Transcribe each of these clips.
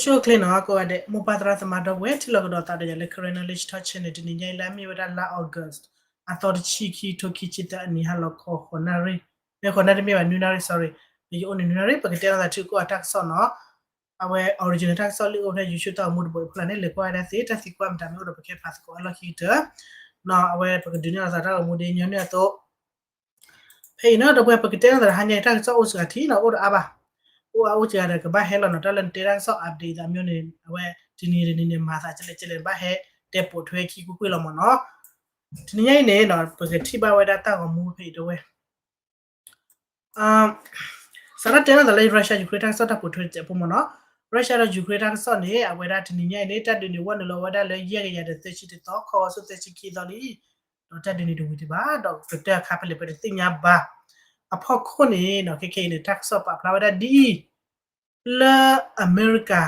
ဆိၣ်ဂ့ၤနီၤ ကိးဂၤဒဲး မိၢ်ပၢ်သရၣ်သမါဒီပုၢ်ဝဲၢ် ထံၣ်လိာ်ကဒီးသးဒီးယၤလၢ Karen Knowledge Talk Channel တနံၤညါအံၤလၢအမ့ၢ်ဝဲဒၣ်လါ August အသီတဆံခံ ထိခံဆံသၢအနံၤ ဟါလီၤခီ ဃိးနၣ်ရံၣ်, မ့ၢ်ဃိးနၣ်ရံၣ်မ့ၢ်ဘၣ် နွံနၣ်ရံၣ် sorry, ယအိၣ်န့ၣ်နွံနၣ်ရံၣ် ပကတဲလိာ်သးထုကိးဂၤတၢ်ကစီၣ်နီၤ, အဝဲ original တၢ်ကစီၣ်လၢအိၣ်ဖဲ YouTube တၢ်ဂီၤမူတဘိအံၤအဖီလာ်န့ၣ် လဲၤကွၢ်ဝဲဒၣ်သ့ တၢ်သံကွၢ်မတၤမ့ၢ်အိၣ်ဒီးပကဟဲဖးသကိးအလီၢ်ခံကတၢၢ်, နီၤ အဝဲပကဒုးနဲၣ်လိာ်သးတၢ်ဂီၤမူဒ်ညီနုၢ်အသိး ဖဲအံၤနီၤ ဒီပုၢ်ဝဲၢ် ပကတဲလိာ်သးတဟါညါအံၤ တၢ်ကစီၣ်အိၣ်စှၤထံနီၤ အိၣ်ဒီးအါဘၣ်, အိၣ်အါအိၣ်စှၤဒီး ကဘၣ်ဟဲလီၤနီၤ တၢ်လၢနတဲတၢ်ကစီၣ် update သးမ့ၢ်န့ၣ် အဝဲတနံၤတနံၤန့ၣ် မၤသးကလဲၣ်ကလဲၣ် ဘၣ်ဟဲတဲပိာ်ထွဲခံကွ့ၢ်ကွ့ၢ်လီၤမ့ၢ်နီၤ, တနံၤညါအံၤန့ၣ်နီၤ ပကထံၣ်ဘၣ်ဝဲဒၣ်တၢ်ဂီၤမူဖဲအံၤ ဒီပုၢ်ဝဲၢ် စးထီၣ်တဲလိာ်သးလၢ Russia Ukraine တၢ်ကစီၣ်တၢ်ပိာ်ထွဲတစဲးဖိမ့ၢ်နီၤ, Russia ဒီး Ukraine တၢ်ကစီၣ်န့ၣ် အဝဲဒၣ်တနံၤညါအံၤန့ၣ် တၢ်ဒုးန့ၣ် ဝဲနုာ်လီၤဝဲဒၣ်လၢ ယဲၢ်ကယၤဒီးသၢဆံတသီ ခီဂီၤဆူသၢဆံခံသီလံ, ဒီးတၢ်ဒုးန့ၣ်တဝံၤဒံးဘၣ် ဒီးကတၢၢ်အခါဖဲလဲၣ်ပတသ့ၣ်ညါဘၣ်, အဖီခိၣ်န့ၣ်နီၤ ခဲခဲအံၤန့ၣ် တၢ်ကစီၣ်ပာ်ဖျါဝဲဒၣ်ဒ်အံၤ လၢအမဲရကၤ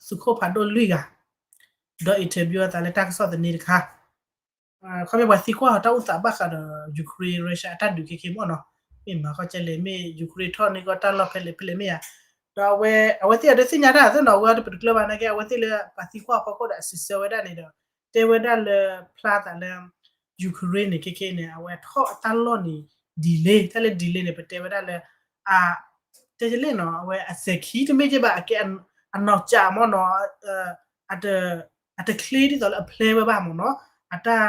သုးခိၣ်ဖးဒိၣ်လွံၢ်ဂၤ ဒီး interview အသးလၢတၢ်ကစီၣ်သန့တခါ, ခီဖျိပှၤသံကွၢ်အီၤတၢ်အိၣ်သးဘၣ်ဃးဒီး Ukraine Russia အတၢ်ဒုးခဲခဲမ့ၢ်နီၤ, မ့ၢ်မၤခီကဲလဲၣ် မ့ၢ် Ukraine ထီၣ်န့ၢ်ကီၢ်တၢ်လီၢ်ဖဲလဲၣ်ဖဲလဲၣ်မ့ၢ်ဧါ, ဒီးအဝဲ အဝဲသ့ၣ်အဒုးသ့ၣ်ညါတၢ်သ့နီၤ အဝဲအဒုးပတကျၢၤဘၣ်နာ်က့ အဝဲသ့ၣ်လၢပှၤသံကွၢ်အဖီခိၣ်ဒီးအစံးဆၢဝဲဒၣ်န့ၣ်ဒီး တဲဝဲဒၣ်လၢဖျါသးလၢ Ukraine န့ၣ် ခဲခဲအံၤန့ၣ် အဝဲထီၣ်အတၢ်လီၢ်န့ၣ် delay တၢ်လၢ delay န့ၣ် ပတဲဝဲဒၣ်လၢ အ တဲယလဲၣ်နီၤ အဝဲအစဲးခံတမ့ၢ်က့ဘၣ် အကဲအနီၢ်ကၠးမ့ၢ်နီၤ, အတချ့ဒ်သိးလၢအ plan ဝဲဘၣ်မ့ၢ်နီၤ, အတၢ်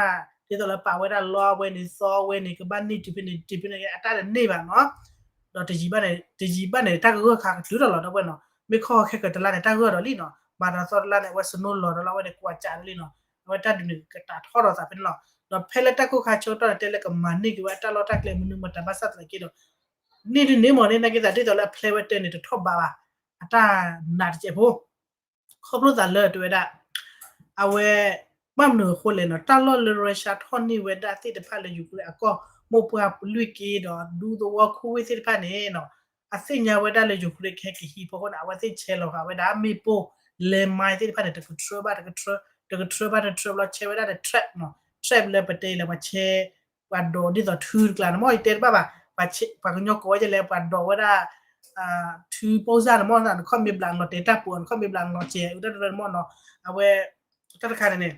ဒ်သိးလၢပာ်ဝဲဒၣ်လီအဝဲန့ၣ် သီအဝဲန့ၣ် ကဘၣ်န့ၢ်တုၤဖဲန့ၣ် တုၤဖဲန့ၣ် အတၢ်တန့ၢ်ဘၣ်နီၤ, ဒီးတယံာ်ဘၣ်န့ၣ် တယံာ်ဘၣ်န့ၣ် တၢ်ကဂၢၢ်ခါကတုၤဒီးလီၤ ဒီပုၢ်ဝဲၢ်နီၤ, မ့ၢ်ခီခဲကတလါန့ၣ် တၢ်ဂၢၢ်ဒီးလံနီၤ, ဘၣ်ဒီးသီတလါန့ၣ် အဝဲစနိလီၤဒီးလီၤ အဝဲန့ၣ်ကွၢ်ကၠးဒီးလံနီၤ, အဝဲတၢ်ဒုးန့ၣ်ကတၢၢ်ထီၣ်ဒီးသးဖဲန့ၣ်လီၤ, ဒီးဖဲလၢတၢ်ကိၢ်ခါဆၢကတီၢ်န့ၣ် တဲလၢကမၤန့ၢ်က့ၤဝဲအတၢ်လီၢ်တၢ်ကျဲမနုၤမတၤဘၣ်ဆၣ်သနာ်က့ဒီး န့ၢ်ဒ်န့ၣ်မ့ၢ်န့ၣ် နာ်က့သးဒ်သိးလၢအ plan ဝဲတၢ်န့ၣ် တထီၣ်ဘးဘၣ်, အတၢ်နာ်တစဲးဖိ ခီဖျိသးလၢတဲဝဲဒၣ် အဝဲ ဘၣ်မနုၤအဃိလဲၣ်နီၤ တၢ်လီၢ်လၢ Russia ထီၣ်န့ၢ်ဝဲဒၣ်သ့ၣ်တဖၣ်လၢ Ukraine အကီၢ် မိၢ်ပှၢ်လွံၢ်က့ဒီး ဒူသဝီခိၣ်ဝ့ၢ်သ့ၣ်တဖၣ်န့ၣ်နီၤ အသ့ၣ်ညါဝဲဒၣ်လၢ Ukraine ကဟဲက့ၤဟံးဖီခိၣ်န့ၣ် အဝဲသ့ၣ်ဆဲးလီၤဃာ်ဝဲဒၣ်မ့ၣ်ပိၢ် လဲၤမါသ့ၣ်တဖၣ်န့ၣ် တကထြၢဘၣ်တကထြၢ တကထြၢဘၣ်တကထြၢဘျီ ဆဲးဝဲဒၣ်ဒီး trap နီၤ trap လၢပတဲလၢပှၤဆဲး ပှၤဒိးဒ်သိးထုတကျါန့ၣ်မ့ၢ် ယတဲတဘၣ်ဘၣ် ပှၤကညီကိးဝဲဒ်လဲၣ် ပှၤဒိးဝဲဒၣ် ထုပိၢ်စၢ်န့ၣ်မ့ၢ် နခီၣ်မ့ၢ်ဘျးနလီၤတဲာ်တၢ်ပူၤ နခီၣ်မ့ၢ်ဘျးနလီၤစဲး အတၢ်တရၢန့ၣ်မ့ၢ်နီၤ အဝဲ တၢ်တခါန့ၣ်န့ၣ်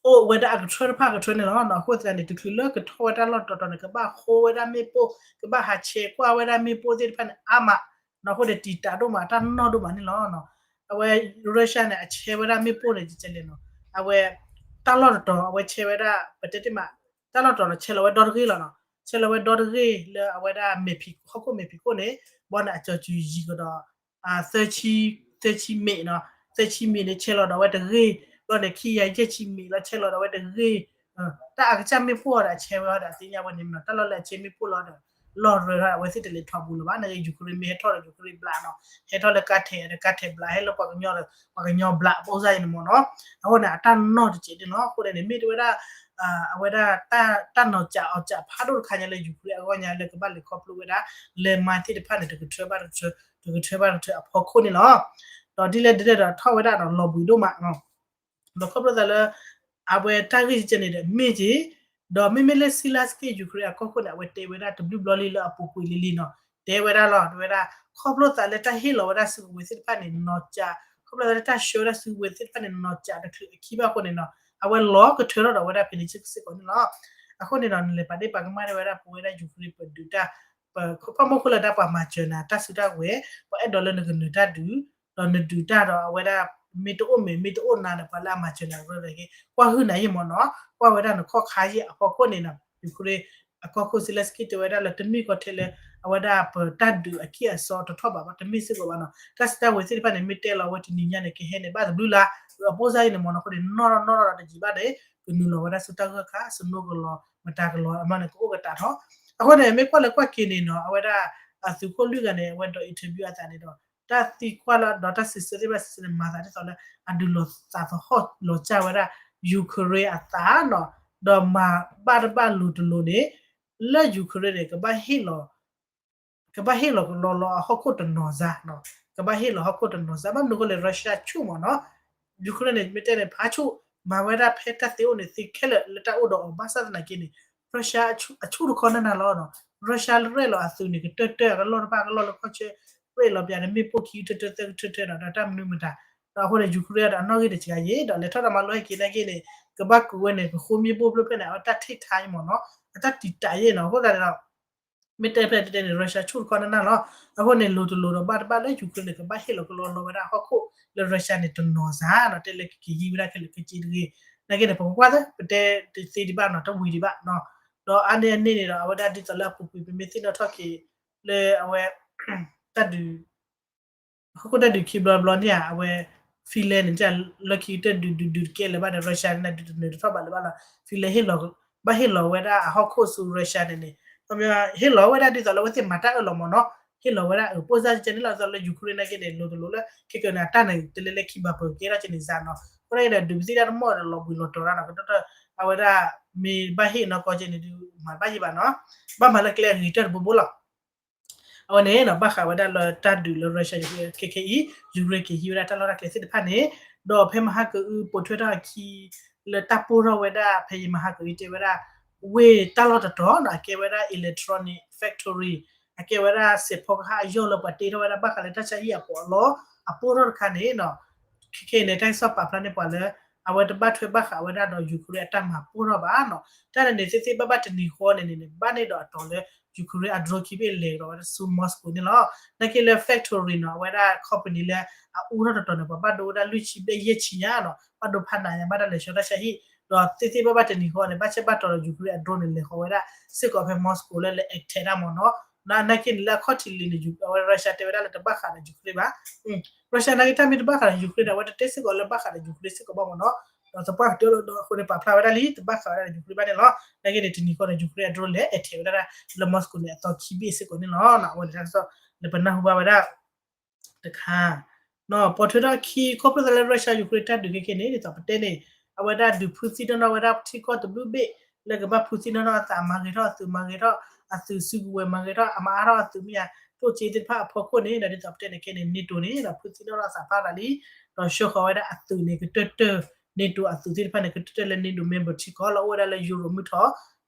အိၣ်ဝဲဒၣ်အကထြၢတဖၣ်ကထြၢန့ၣ်လီၤ. အဃိသတးန့ၣ် တချုးလၢကထီၣ်ဝဲဒၣ်လီၢ်တတီၤတီၤန့ၣ် ကဘၣ်ဃိဝဲဒၣ်မ့ၣ်ပိၢ် ကဘၣ်ဟးဆဲးကွၢ်ဝဲဒၣ်မ့ၣ်ပိၢ်သ့ၣ်တဖၣ်န့ၣ် အါမး အဃိန့ၣ် တံာ်တာ်ဒိၣ်မး တၢ်နီၢ်ဒိၣ်မးန့ၣ်လီၤ. အဝဲ Russia န့ၣ် အဆဲးဝဲဒၣ်မ့ၣ်ပိၢ်န့ၣ် ကလဲၣ်နီၤ အဝဲ တၢ်လီၢ်တတီၤ အဝဲဆဲးဝဲဒၣ် ပတဲတ့ၢ်မး တၢ်လီၢ်တတီၤန့ၣ် ဆဲးလီၤဝဲဒီတဂ့ၢ်လီၤနီၤ. ဆဲးလီၤဝဲဒီတဂ့ၢ်လၢအဝဲဒၣ်မဲာ်ဖံး ဟီၣ်ခိၣ်မဲာ်ဖံးခိၣ်န့ၣ် ဘီန့ၣ် အကၠီၤစူၤယံၤကဒီး သၢဆံမ့ၣ်နီၤ သၢဆံမ့ၣ်န့ၣ် ဆဲးလီၤဒီးဝဲတဂ့ၢ် ဘျီန့ၣ် ခံကယၤယဲၢ်ဆံမ့ၣ်လီၤ ဆဲးလီၤဒီးဝဲတဂ့ၢ် တၢ်အကစၢ်မ့ၣ်ပိၢ်အီၤဒီး အဆဲးဝဲအီၤဒီး အသ့ၣ်ညါဝဲန့ၣ်နီၤ တၢ်လီၢ်လၢအဆဲးမ့ၣ်ပိၢ်လီၤဒီး လီၢ်ရၢထီၣ် အဝဲသ့ၣ်တလဲၤထီၣ်ဘူးလၢၤဘၣ် နာ်က့ Ukraine မ့ၢ်ဟဲထီၣ်ဒီး Ukraine ဘျးနီၤ ဟဲထီၣ်လၢကါထဲးဒီးကါထဲးဘျး ဟဲလၢပှၤကညီဒီး ပှၤကညီဘျး ပိၢ်စၢ်အံၤန့ၣ်မ့ၢ်နီၤ အဃိန့ၣ် အတၢ်နီၢ်တစဲးန့ၣ်လီၤ. အဃိန့ၣ်န့ၣ် မ့ၢ်တဝဲဒၣ် အဝဲဒၣ် တၢ်နီၢ်ကၠးအီၣ်ကၠးဖးဒိၣ်တခါညါလၢ Ukraine အဂီၢ်ညါလၢကဘၣ်လဲၤခီဖျိဝဲဒၣ် လဲၤမါသ့ၣ်တဖၣ်န့ၣ် တကထြၢဘၣ်တကထြၢ တကထြၢဘၣ်တကထြၢအဖီခိၣ်န့ၣ်လီၤ. ဒီးဒ်လဲၣ်ဒ်လဲၣ်ဒီးထီၣ်ဝဲဒၣ်ဒီးလီၤဘှံးဒိၣ်မး ဒီးခီဖျိသးလၢ အဝဲတၢ်ဂ့ၢ်ကဲန့ၣ်ဒီးမ့ၢ်က့ၤ ဒီးမ့မ့ၢ်လၢ Zelenskyy Ukraine အကီၢ်ခိၣ်န့ၣ် အဝဲတဲဝဲဒၣ်တဘျုးဘျီလံလၢအပူၤကွံာ်လံလံနီၤ တဲဝဲဒၣ်လီၤ တဲဝဲဒၣ် ခီဖျိသးလၢတၢ်ဟ့ၣ်လီၤဝဲဒၣ်စုကဝဲၤသ့ၣ်တဖၣ်န့ၣ် နီၢ်ကၠး ခီဖျိသးလၢတၢ်ဆှၢဝဲဒၣ်စုကဝဲၤသ့ၣ်တဖၣ်န့ၣ် နီၢ်ကၠးတချုးအခံဘၣ်အဃိန့ၣ်နီၤ အဝဲလီၤကထၢထီၣ်ဒီးဝဲဒၣ်ဖဲန့ၣ်စ့ၢ်ကီးန့ၣ်လီၤ. အဃိန့ၣ်ဒီး နလဲၤပာ်ဒ့ၣ်ပာ်ကမၣ်ဝဲဒၣ် ပဝဲဒၣ် Ukraine ပဒုးတၢ် ပဖီၣ်မူခိၣ်လၢတၢ်ပှၤမၤစၢၤနၤ တၢ်စုတၢ်ဝဲၤ ပှၤအဲၣ်ဒိးလၢနကနၢၤတၢ်ဒုး ဒီးနဒုးတၢ်ဒီးအဝဲဒၣ် မ့ၢ်တအိၣ်မ့ၢ် မ့ၢ်တအိၣ်နၤဒီး ပှၤလၢအမၤစၢၤနၤရၢလၢက့ ကွၢ်ဟုၣ်နၤယဲၢ်မ့ၢ်နီၤ ကွၢ်ဝဲဒၣ်နခီၣ်ခါယဲၢ်အဖီခိၣ်န့ၣ်နီၤ Ukraine အကီၢ်ခိၣ် Zelenskyy တဲဝဲဒၣ်လၢ တမ့ၢ်ကီထဲလၢ အဝဲဒၣ်ပတၢ်ဒုးအခံအစီတထီၣ်ဘးဘၣ် တမ့ၢ်စ့ၢ်ကီးဘၣ်နီၤ တၢ်စုတၢ်ဝဲၤသ့ၣ်တဖၣ်န့ၣ် မ့ၢ်တဲလီၤဝဲတနံၤညါန့ၣ် ကဟဲန့ၣ်ဘၣ်တဘျုးလါ အပိၢ်စၢ်အံၤန့ၣ်မ့ၢ်နီၤ အဃိန့ၣ် နီၢ်နီၢ်နီၢ်နီၢ်ဒီးတယံာ်ဘၣ်န့ၣ် ကနုာ်လီၤဝဲဒၣ်ဆူတၢ်ဂၢၢ်ခါ စနိကလီၤ မတၤကလီၤ အမၤန့ၣ် ကအိၣ်ကတၢ်ထီၣ် အဃိန့ၣ် မ့ၢ်ကွၢ်လၢကွၢ်က့ၤန့ၣ်နီၤ အဝဲဒၣ် အသုးခိၣ်လွံၢ်ဂၤန့ၣ် အဝဲဒိး interview အသးန့ၣ်ဒီး တၢ်သံကွၢ်လၢဒီးတၢ်စံးဆၢသ့ၣ်တဖၣ်စံးဆၢန့ၣ် မၤသးဒ်သိးလၢ အဒုးလီၤသးသဟီၣ်လီၤကၢ်ဝဲဒၣ် Ukraine အသးနီၤ ဒီးမၤဘၣ်တဘၣ်လိၤတလိၤန့ၣ် လၢ Ukraine န့ၣ် ကဘၣ်ဟ့ၣ်လီၤ ကဘၣ်ဟ့ၣ်လီၤကလီလီၤအဟီၣ်ခိၣ်တနီၤစါနီၤ ကဘၣ်ဟ့ၣ်လီၤဟီၣ်ခိၣ်တနီၤစါ ဘၣ်မနုၤအဃိလဲၣ် Russia ဆူၣ်မ့ၢ်နီၤ Ukraine န့ၣ် မ့ၢ်တဲန့ၣ် ဖးဆူၣ် မၤဝဲဒၣ်ဖဲတၢ်သ့အိၣ်န့ၣ်သ့ခဲလၢာ်လၢတၢ်အိၣ်ဒီးအီၤ ဘၣ်ဆၣ်သနာ်က့န့ၣ် Russia အဆူၣ်တခီနၢ်နၢ်လီၤနီၤ Russia ရဲၣ်လီၤအသုးန့ၣ် ကတၢၢ်တၢၢ်အကလီၢ်တဖၣ်ကလီၢ်လၢခီၣ်ဆၢ ရ့ၣ်လီၤပၠးန့ၣ် မ့ၣ်ပိၢ်ခံကထၢထၢသၢကထၢထၢနီၤ ဒီးတၢ်မနုၤမတၤ, ဒီးအဃိန့ၣ် Ukraine ဒီးအနီၣ်ဂံၢ်တစှၤယံၤ ဒီးလဲၤထီၣ်ဒီးမၤလိဟဲက့ၤနာ်က့န့ၣ် ကဘၣ်ကူးဝဲန့ၣ် ကဃိမ့ၣ်ပိၢ်ဖျၢၣ်ဖျၢၣ်န့ၣ် အဝဲတၢ်ထံၣ်ထါအံၤမ့ၢ်နီၤ အတၢ်တံာ်တာ်ယံၤနီၤ အဃိသတးန့ၣ်ဒီး မ့ၢ်တဲဖဲတဲန့ၣ် Russia ဆူၣ်တခီနၢ်နၢ်လီၤ. အဃိန့ၣ် လိၤတလိၤဒီးဘၣ်တဘၣ်လၢ Ukraine န့ၣ် ကဘၣ်ဟ့ၣ်လီၤကလီလီၤဝဲဒၣ်ဟီၣ်ခိၣ်လၢ Russia န့ၣ်တနီၤစ့ၢ်နီၤ တဲလၢကက့ၤဟံးဝဲဒၣ်ခဲလၢာ်ခဲဆ့တဂ့ၤ, နာ်က့န့ၣ် ပကကွၢ်သ့ ပတဲတသ့ဒံးဘၣ်နီၤ တဝံၤဒံးဘၣ်နီၤ, ဒီးအါန့ၢ်အန့ၣ်န့ၣ်ဒီး အဝဲဒၣ်ဒ်သိးလၢအပူၤကွံာ် ပမ့ၢ်သ့ၣ်နီၣ်ထီၣ်က့ၤ လၢအဝဲ တၢ်ဒုး ဟီၣ်ခိၣ်တၢ်ဒုးခံဘျီတဘျီန့ၣ်ဧါ အဝဲ Finland န့ၣ် လၢခံကတၢၢ်ဒုးဒုးဒုးတကဲလၢၤဘၣ်ဒီး Russia န့ၣ် ဒုးတနၢၤတထီၣ်ဘၣ်လၢၤဘၣ်လီၤ. Finland ဟ့ၣ်လီၤ ဘၣ်ဟ့ၣ်လီၤဝဲဒၣ်အဟီၣ်ခိၣ်ဆူ Russia န့ၣ်န့ၣ် ခီပညီ ဟ့ၣ်လီၤဝဲဒၣ်ဒ်သိးလၢအဝဲသ့ၣ်မၤတၢ်အၢၣ်လီၤမ့ၢ်နီၤ, ဟ့ၣ်လီၤဝဲဒၣ်အၢ ပိၢ်စၢ်ကဲန့ၣ်လီၤ ဒ်သိးလၢ Ukraine နာ်က့န့ၣ် လိၤတလိၤလၢ ခဲကနံၣ်အတၢ်န့ၣ် တလဲၤလၢခံဘၣ်ပၢၤကဲထီၣ်ကဲန့ၣ်စ့ၢ်နီၤ, အဃိန့ၣ်ဒီး ဒုးပသံၣ်တၢ်တမီၢ်ဒီးလီၤဘှံးလီၤတီၤတၢ်နီၤ ကတီၢ် အဝဲဒၣ် မ့ၢ်ဘၣ်ဟ့ၣ်နီၢ်ကီၢ်ကဲန့ၣ်ဒုး မၤတဘၣ်ယံၤဘၣ်နီၤ, ဘၣ်မၤလၢကျဲအဂ့ၤကတၢၢ်တဘိဘိလီၤ. အဝဲန့ၣ်နီၤ ဘၣ်ဃးဝဲဒၣ်လၢတၢ်ဒုးလၢ Russia ခဲခဲအံၤ Ukraine က့ၤဟံးဝဲဒၣ်တၢ်လီၢ်တၢ်ကျဲသ့ၣ်တဖၣ်န့ၣ်, ဒီးဖဲမဟါကအု ပိာ်ထွဲထီၣ်အခံ လၢတၢ်ပိၢ်ထီၣ်ဝဲဒၣ် ဖဲယမဟါကအုတဲဝဲဒၣ် ဝ့ၢ်တၢ်လီၢ်တတီၤနီၤ အကဲဝဲဒၣ် electronic factory အကဲဝဲဒၣ်စဲးဖီကဟၣ်အယီၢ်လၢပှၤတ့ထီၣ်ဝဲဒၣ်ဘၣ်ဃးလၢတၢ်ဆါဟံၣ်အပီးအလီ အပိၢ်ထီၣ်တခါန့ၣ်နီၤ ခဲခဲအံၤန့ၣ် တၢ်ကစီၣ်ပာ်ဖျါန့ၢ်ပှၤလၢ အဝဲတဘၣ်ထွဲဘၣ်ဃးဝဲဒၣ်ဒီး Ukraine အတၢ်မၤပိၢ်ထီၣ်ဘၣ်နီၤ, တၢ်န့ၣ်န့ၣ် သ့သ့ဘၣ်ဘၣ်တနံၤဃီန့ၣ်န့ၣ် ဘၣ်န့ၢ်ဒီးအတီၤလၢ Ukraine အ drone ခံဘ့ၣ်လဲၤဒီးဝဲဒၣ်ဆူ Moscow န့ၣ်လီၤ. နာ်က့လၢ factory နီၤ အဝဲဒၣ် company လၢအအူထီၣ်တတီၤန့ၣ် ပှၤဘၣ်ဒိဝဲဒၣ်လွံၢ်ဆံဘျဲၣ်ယဲၢ်ဆံညါနီၤ ဘၣ်ဒိဖးနးညါ ဘၣ်တၢ်လဲၤဆှၢတၢ်ဆါဟံၣ် ဒီးသ့သ့ဘၣ်ဘၣ်တနံၤဃီန့ၣ် ဘၣ်ဆၣ်ဘၣ်တီၤဒီး Ukraine အ drone န့ၣ် လဲၤဃီၤဝဲဒၣ်စ့ၢ်ကီးဖဲ Moscow လၢလၢ attack တၢ်မ့ၢ်နီၤ, နာ်က့န့ၣ်လၢအခီၣ်ထံးလံန့ၣ် အဝဲ Russia တဲဝဲဒၣ်လၢတဘၣ်ဃးဒီး Ukraine ဘၣ် Russia နာ်က့တၢ်မ့ၢ်တဘၣ်ဃးဒီး Ukraine န့ၣ် အဝဲတတဲစ့ၢ်ကီးလၢဘၣ်ဃးဒီး Ukraine စ့ၢ်ကီးဘၣ်မ့ၢ်နီၤ, ဒီးသပှၢ်ကတၢၢ်လီၤဒီးအဃိန့ၣ် ပာ်ဖျါဝဲဒၣ်လံ တဘၣ်ဃးဝဲဒၣ်ဒီး Ukraine ဘၣ်န့ၣ်လီၤ. နာ်က့န့ၣ် တနံၤဃီဒီး Ukraine အ drone လဲၤ attack ဝဲဒၣ်လၢ Moscow န့ၣ် အသီခံဘ့ၣ်စ့ၢ်ကီးန့ၣ်လီၤ. အဝဲန့ၣ်တၢ်ကစီၣ်လၢပနၢ်ဟူဘၣ်ဝဲဒၣ် တခါ ပိာ်ထွဲထီၣ်ခံ ခီဖျိသးလၢ Russia Ukraine တၢ်ဒုးခဲခဲန့ၣ် ဒ်သိးပတဲန့ၣ် အဝဲဒၣ်ဒုးဖုးသံနီၢ်နီၢ်ဝဲဒၣ်ထံကီၢ်တဘျုးဘ့ၣ် လၢကဘၣ်ဖုးသံနီၢ်နီၢ်အသး မၤဂ့ၤထီၣ်အသုး မၤဂ့ၤထီၣ်အသုးစုကဝဲၤ မၤဂ့ၤထီၣ်အမၤအါထီၣ်အသုးမ့ၢ်ဧါ ကျိၣ်စ့သ့ၣ်တဖၣ်အဖီခိၣ်န့ၣ် ဒ်သိးပတဲန့ၣ်ခဲန့ၣ် NATO န့ၣ်ဒီး ဖုးသံနီၢ်နီၢ်အသးဖးသးလံ ဒီးဆှၢဃီၤဝဲဒၣ်အသုးန့ၣ် ကတၢၢ်တၢၢ် NATO အသုးသ့ၣ်တဖၣ်န့ၣ် ကတၢၢ်တၢၢ်လၢ NATO member ထံကီၢ်လၢအိၣ်ဝဲဒၣ်လၢ Europe မုၢ်ထီၣ်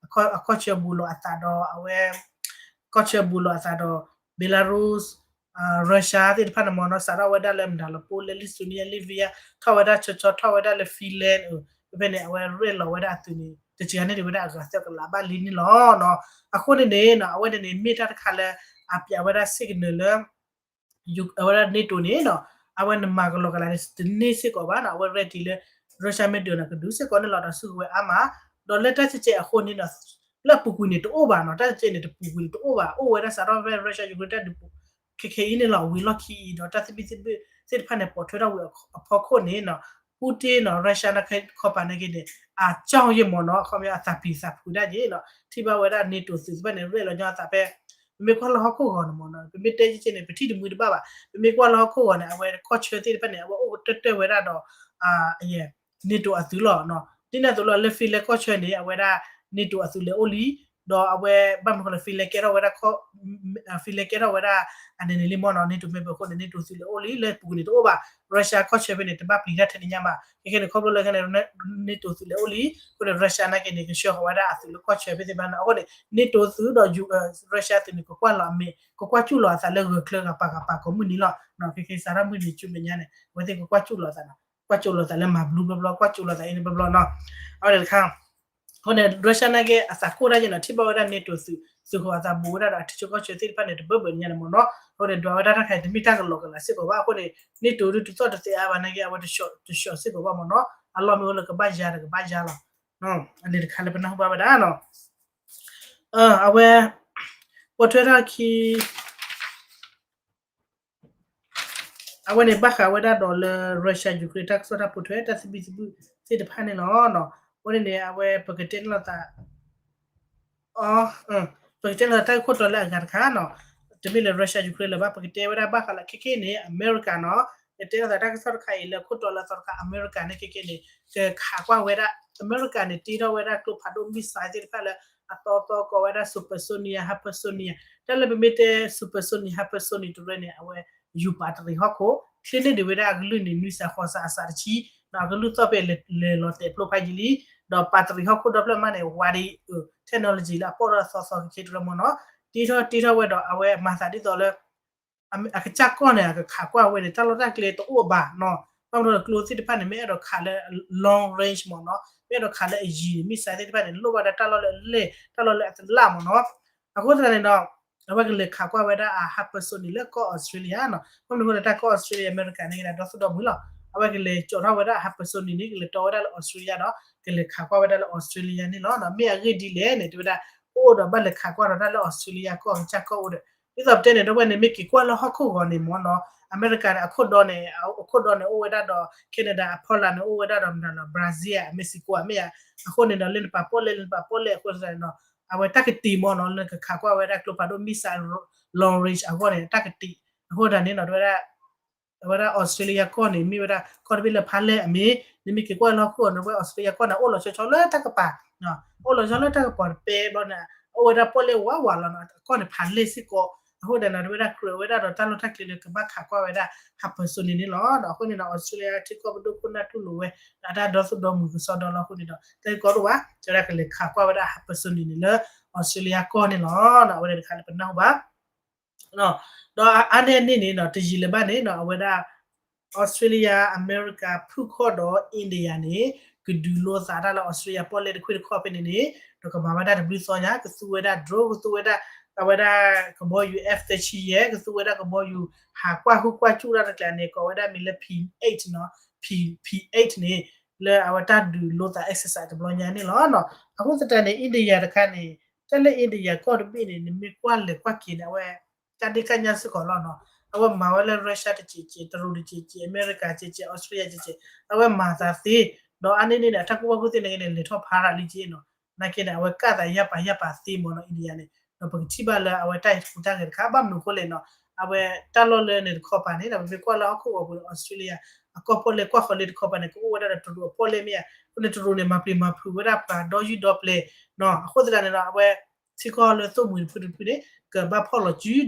အခီၣ်ဆၢဘူးလိာ်အသးဒီးအဝဲ ကီၢ်ဆၢဘူးလိာ်အသးဒီး Belarus Russia သ့ၣ်တဖၣ်န့ၣ်မ့ၢ်နီၤ စးထီၣ်ဝဲဒၣ်လၢမတၤလီၤ Poland Lithuania Latvia ထီၣ်ဝဲဒၣ်ဆီဆီထီၣ်ဝဲဒၣ်လၢ Finland ဖဲဖဲန့ၣ် အဝဲရဲၣ်လီၤဝဲဒၣ်အသုးန့ၣ် တစှၤန့ၢ်ဒံးဝဲဒၣ်အဂၤသၢကလးဘၣ်လံန့ၣ်လီၤ. အဃိန့ၣ်န့ၣ် အဝဲန့ၣ်န့ၣ် မ့ၢ်တၢ်တခါလၢ အပျးဝဲဒၣ် signal လၢ အဝဲဒၣ် NATO န့ၣ်နီၤ အဝဲနမၤကလီကလးန့ၣ် တန့ၢ်စ့ၢ်ကီးဘၣ်နီၤ အဝဲရဲၣ်တံၢ်လၢ Russia မ့ၢ်ဒုးန့ၣ် ကဒုးစ့ၢ်ကီးန့ၣ်လီၤ ဒီးစုကဝဲၤအါမး ဒီးလၢတၢ်ကဲကဲအဃိန့ၣ်နီၤ လၢအပူၤကွံာ်န့ၣ်တအိၣ်ဘၣ်နီၤ တၢ်ကဲကဲန့ၣ်တပူၤကွံာ်န့ၣ်တအိၣ်ဘၣ် အိၣ်ဝဲဒၣ်စးထီၣ်ဖဲ Russia Ukraine တၢ်ဒုး ခဲခဲအံၤန့ၣ်လီၤ ဝံၤလီၢ်ခံအံၤဒီး တၢ်သဘံၣ်သဘုၣ်သ့ၣ်တဖၣ်န့ၣ် ပိာ်ထွဲထီၣ်ဝံၤအဖီခိၣ်န့ၣ်နီၤ Putin နီၤ Russia န့ၣ်ခီပၤန့ၣ်က့န့ၣ် အကၠီၣ်ယဲၢ်မ့ၢ်နီၤ အခီပညီအသးပျံၤသးဖုးဒၣ်က့နီၤ ထံၣ်ဘၣ်ဝဲဒၣ် NATO သုးသ့ၣ်တဖၣ်န့ၣ် ရဲၣ်လီၤညီအသးဖဲ ပမ့ၢ်ကွၢ်လၢဟီၣ်ခိၣ်ဂီၤန့ၣ်မ့ၢ်နီၤ ပမ့ၢ်တဲက့န့ၣ် ပထံၣ်တမှံတဘၣ်ဘၣ် ပမ့ၢ်ကွၢ်လၢဟီၣ်ခိၣ်ဂီၤန့ၣ် အဝဲကီၢ်ဆၢသ့ၣ်တဖၣ်န့ၣ် အဝဲအိၣ်ကတၢၢ်တၢၢ်ဝဲဒၣ်ဒီး NATO အသုးလီၤနီၤ ဒ်န့ၣ်အသိးလီၤ လၢ Finland ကီၢ်ဆၢန့ၣ် အဝဲဒၣ် NATO အသုးလဲၤအိၣ်လံ ဒီးအဝဲဘၣ်မနုၤဃိလၢ Finland ကဲထီၣ်ဝဲဒၣ် Finland ကဲထီၣ်ဝဲဒၣ်အန့ၣ်န့ၣ်လံမ့ၢ်နီၤ NATO member အဃိန့ၣ် NATO သုးလဲၤအိၣ်လံ လၢပူၤကွံာ်န့ၣ်တအိၣ်ဘၣ် Russia ကီၢ်ဆၢဖဲန့ၣ် တဘၣ်ပျံၤတၢ်ထဲန့ၣ်ညါဘၣ် ခဲခဲန့ၣ် ခီဖျိလၢခဲန့ၣ် NATO သုးလဲၤအိၣ်လံ အဃိန့ၣ် Russia နာ်က့န့ၣ် ကဆှၢဃီၤဝဲဒၣ်အသုးလၢကီၢ်ဆၢဖဲသ့ၣ်တဖၣ်န့ၣ် အဃိန့ၣ် NATO သုးဒီး Russia သုးန့ၣ် ကကွၢ်လီၤအမဲာ် ကကွၢ်ကၠူၣ်လီၤအသးလၢဂၢၢ်ချၢဂၤပာ်ဂၤပာ်ကိးမုၢ်နံၤလီၤ ခဲခဲစးထီၣ်မုၢ်နံၤဆူမဲာ်ညါန့ၣ် အဝဲသ့ၣ်ကကွၢ်ကၠူၣ်လီၤအသးနီၤ ကွၢ်ကၠူၣ်လီၤသးလၢမၤဘျုးဘျီဘျီ ကွၢ်ကၠူၣ်လီၤသးအံၤန့ၣ်ဘျီဘျီနီၤ အဝဲန့ၣ်တခါ အဃိန့ၣ် Russia နာ်က့အသးကိၢ်ဒၣ်က့နီၤ ထံၣ်ဘၣ်ဝဲဒၣ် NATO သုး သုးဃီၤအသးဘူးဝဲဒၣ်ဒီးအထံဆၢကီၢ်ဆၢသ့ၣ်တဖၣ်န့ၣ် တဘၢဘၢညါန့ၣ်မ့ၢ်နီၤ အဃိန့ၣ် ဒွးဝဲဒၣ်တၢ်ခါအံၤ တမ့ၢ်တၢ်ကလီကလးစ့ၢ်ကီးဘၣ် အဃိန့ၣ် NATO ဒုးတသီၣ်တသဲးအါဘၣ်နာ်က့ အဝဲတဆှီၣ်စ့ၢ်ကီးဘၣ်မ့ၢ်နီၤ အလီၢ်မ့ၢ်အိၣ်လၢကဘၣ်ယါဒီးကဘၣ်ယါလီၤ အန့ၣ်တခါလၢပနၢ်ဟူဘၣ်ဝဲဒၣ်နီၤ အဝဲ ပိာ်ထွဲထီၣ်ခံ အဝဲန့ၣ်ဘၣ်ဃးဝဲဒၣ်ဒီးလၢ Russia Ukraine တၢ်ကစီၣ်တၢ်ပိာ်ထွဲတၢ်သဘံၣ်သဘုၣ်သ့ၣ်တဖၣ်န့ၣ်လီၤ. အဃိန့ၣ်န့ၣ် အဝဲပကတဲန့ၣ်လီၤသး အ ပကတဲန့ၣ်လီၤတၢ်ဂ့ၢ်ခိၣ်တီလၢအဂၤတခါနီၤ တမ့ၢ်လၢ Russia Ukraine လၢၤဘၣ် ပကတဲဝဲဒၣ်ဘၣ်ဃးလၢခဲခဲန့ၣ် အမဲရကၤနီၤ ယတဲန့ၣ်လီၤသးတၢ်ကစီၣ်တခါအံၤလၢခိၣ်တီလၢအသီတခါ အမဲရကၤန့ၣ်ခဲခဲန့ၣ် ကခးကွၢ်ဝဲဒၣ် အမဲရကၤန့ၣ် တ့ထီၣ်ဝဲဒၣ်ကျိဖးဒိၣ် missile သ့ၣ်တဖၣ်လၢ အသီသီကိးဝဲဒၣ် supersonic hypersonic တၢ်လၢပမ့ၢ်တဲ supersonic hypersonic တရၢန့ၣ် အဝဲ ယူၤပာ်တရံးဟီၣ်ခိၣ် ချ့န့ၢ်ဒံးဝဲဒၣ်အကလုၢ်န့ၣ် နွံစးဃိးစးအစးတဆံ ဒီးအကလုၢ်သီၣ်ဖဲလဲၤလီၤတဲာ်ဖျိဖးယံာ်လံ ဒီးပာ်တရံးဟီၣ်ခိၣ်ဒီဖျၢၣ်မးန့ၣ် ဝါဒံး technology လၢအပီၣ်ထီၣ်သီသီကခ့တရၢမ့ၢ်နီၤ တ့ထီၣ်တ့ထီၣ်ဝဲဒီးအဝဲမၤသးဒ်သိးလၢ အကစၢ်ကီၢ်န့ၣ် အကခးကွၢ်ဝဲန့ၣ် တၢ်လီၢ်တၢ်ကျဲတအိၣ်ဘၣ်နီၤ. ဘၣ်မနုၤဒီးကျိသ့ၣ်တဖၣ်န့ၣ် မ့ၢ်အဲၣ်ဒိးခးလၢ long range မ့ၢ်နီၤ, မ့ၢ်အဲၣ်ဒိးခးလၢအယံၤန့ၣ် missile သ့ၣ်တဖၣ်န့ၣ် လိၣ်ဘၣ်ဒီးတၢ်လီၢ်လၢအလဲၢ် တၢ်လီၢ်လၢအသလၣ်မ့ၢ်နီၤ. အဃိသတးန့ၣ်ဒီး အဝဲကလဲၤခးကွၢ်ဝဲဒၣ်အ hypersonic န့ၣ် လၢကီၢ်အီစထြ့လယါနီၤ. ဘၣ်မနုၤအဃိဒီး တၢ်ကီၢ်အီစထြ့လယါ အမဲရကၤန့ၣ်ကဒီး ဒီသဒိၣ်မုၢ်လီၤ. အဝဲကလဲၤကၠီးထီၣ်ဝဲဒၣ်အ hypersonic န့ၣ် ကလဲၤတီဝဲဒၣ်လၢအီစထြ့လယါဒီး ကလဲၤခးကွၢ်ဝဲဒၣ်လၢအီစထြ့လယါန့ၣ်လီၤ. မ့ၢ်အဂ့ၢ်ဒ်လဲၣ်န့ၣ် တဲဝဲဒၣ် ကအိၣ်ဒီးဘၣ်လဲၤခးကွၢ်ဒီးတၢ်လၢအီစထြ့လယါကီၢ် အကစၢ်ကီၢ်အိၣ်ဒီး ဒ်သိးပတဲန့ၣ် ဒီပုၢ်ဝဲၢ်န့ၣ် မ့ၢ်က့ၤကွၢ်လၢဟီၣ်ခိၣ်ဂီၤန့ၣ်မ့ၢ်နီၤ, အမဲရကၤန့ၣ် အခိၣ်ဒီန့ၣ် အခိၣ်ဒီန့ၣ် အိၣ်ဝဲဒၣ်ဒီး Canada အဖီလာ်န့ၣ် အိၣ်ဝဲဒၣ်ဒီးမတၤလီၤ Brazil အ Mexico အမ့ၢ်ဧါ. အဃိန့ၣ်ဒီး လၢနပာ်ပီၣ်လဲၣ် လၢနပာ်ပီၣ်လဲၣ်အဃိသတးန့ၣ်ဒီး အဝဲတၢ်ကတံာ်မ့ၢ်နီၤ လၢနကခးကွၢ်ဝဲဒၣ်ကျိဖးဒိၣ် missile long range အဂီၢ်န့ၣ် တၢ်ကတံာ် အဃိသတးန့ၣ်ဒီး တဲဝဲဒၣ် အဝဲဒၣ်အီစထြ့လယါကီၢ်န့ၣ် မ့ၢ်ဝဲဒၣ်ကီၢ်တဘ့ၣ်လၢဖးလဲၢ်အမ့ၢ် နမ့ၢ်က့ၤကွၢ်လၢဟီၣ်ခိၣ်ဂီၤန့ၣ် ဝဲအီစထြ့လယါကီၢ်န့ၣ် အိၣ်လီၤဆီဆီလၢတၢ်ကပၤ အိၣ်လီၤဆီလၢတၢ်ကပၤတပဲဘျီန့ၣ် အအိၣ်ဝဲဒၣ်ပီၣ်လဲၣ်ဝးဝးလီၤနီၤ အကီၢ်န့ၣ်ဖးလဲၢ်စ့ၢ်ကီး. အဃိသတးန့ၣ်ဒီး တဲဝဲဒၣ်ကြၢးဝဲဒၣ်ဒီးတၢ်လီၢ်တၢ်ကျဲလၢကဘၣ်ခးကွၢ်ဝဲဒၣ် hypersonic န့ၣ်လီၤ. အဃိန့ၣ်ဒီး အီစထြ့လယါထံကီၢ်ပဒိၣ်ခိၣ်နၢ်တူၢ်လိာ်ဝဲ ဒီးတၢ်ဒီသဒိၣ်မုၢ်ကစီဒီလီၤအဃိန့ၣ်ဒီး တၢ်ဂ့ၢ်ကီဒိၣ်ဘၣ် တဲဝဲဒၣ်ကလဲၤခးကွၢ်ဝဲဒၣ် hypersonic န့ၣ်လၢ အီစထြ့လယါကီၢ်န့ၣ်လီၤ. အဝဲန့ၣ်တခါလၢပနၢ်ဟူဘၣ် ဒီးအါန့ၢ်အန့ၣ်န့ၣ်နီၤ တယံာ်လၢၤဘၣ်န့ၣ်နီၤ အဝဲဒၣ် အီစထြ့လယါ အမဲရကၤ ဖုၣ်ခီၣ်ဒီး India န့ၣ် ကဒုးလိသးတၢ်လၢအီစထြ့လယါပီၣ်လဲၣ်တခွ့ၣ်တခီၣ်ဖဲန့ၣ်န့ၣ် ဒီးကမၤဘၣ်တၢ်တဘျုးသီညါ ကသူဝဲဒၣ် drone ကသူဝဲဒၣ် အဝဲဒၣ်ကဘီယူၤ F သၢဆံယဲၢ် ကသူဝဲဒၣ်ကဘီယူၤ ဟးကွၢ်ဟုၣ်ကွၢ်စူၣ်တၢ်တကျါန့ၣ် ကိးဝဲဒၣ်မ့ၢ်လၢ P eight နီၤ P eight န့ၣ် လၢအဝဲတၢ်ဒုးလိသး exercise တဘျီညါန့ၣ်လီၤ. အဃိသတးန့ၣ် India တခါန့ၣ် တၢ်လၢ India ကီၢ်တဘ့ၣ်န့ၣ် နမ့ၢ်ကွၢ်လဲၤကွၢ်က့ၤန့ၣ် အဝဲ တၢ်ဒ့ၣ်ကၢ်ညါစ့ၢ်ကီးလီၤနီၤ. အဝဲမၤဝဲလၢ Russia တစဲးစဲး တရူးတစဲးစဲး အမဲရကၤစဲးစဲး အီစထြ့လယါစဲးစဲး အဝဲမၤသးသ့ ဒီးအါန့ၢ်န့ၣ်န့ၣ် အတၢ်ကူၣ်ဘၣ်ကူၣ်သ့န့ၣ်က့န့ၣ် လဲၤထီၣ်ဖးရၤလံက့နီၤ. နာ်က့န့ၣ် အဝဲကၣ်သးယၢ်ပာ်ယၢ်ပာ်သ့မ့ၢ်နီၤ India န့ၣ် ဒီးပကထံၣ်ဘၣ်လၢအဝဲတၢ်ဟဲတပူၤတၢ်ဂဲၤတခါ ဘၣ်မနုၤအဃိလဲၣ်နီၤ အဝဲတၢ်လီၢ်လၢန့ၣ်တခီပၤန့ၣ် ပမ့ၢ်ကွၢ်လၢဟီၣ်ခိၣ်ဂီၤပူၤန့ၣ် အီစထြ့လယါ အကီၢ်ပီၣ်လဲၣ်ကွၢ်ဃီၤလ့တခီပၤန့ၣ် ကအိၣ်ဝဲဒၣ်ဒီးတရူးအပီၣ်လဲၣ်မ့ၢ်ဧါ. အဃိန့ၣ် တရူးန့ၣ် မၤပျံၤမၤဖုးဝဲဒၣ်ပှၤဒီယုၢ်ဒီပျဲၤနီၤ. အဃိသတးန့ၣ်ဒီး အဝဲ ထံကီၢ်လၢသိၣ်မှံၤတဖုတဖုန့ၣ် ကဘၣ်ဖီၣ်လီၤစုဒီး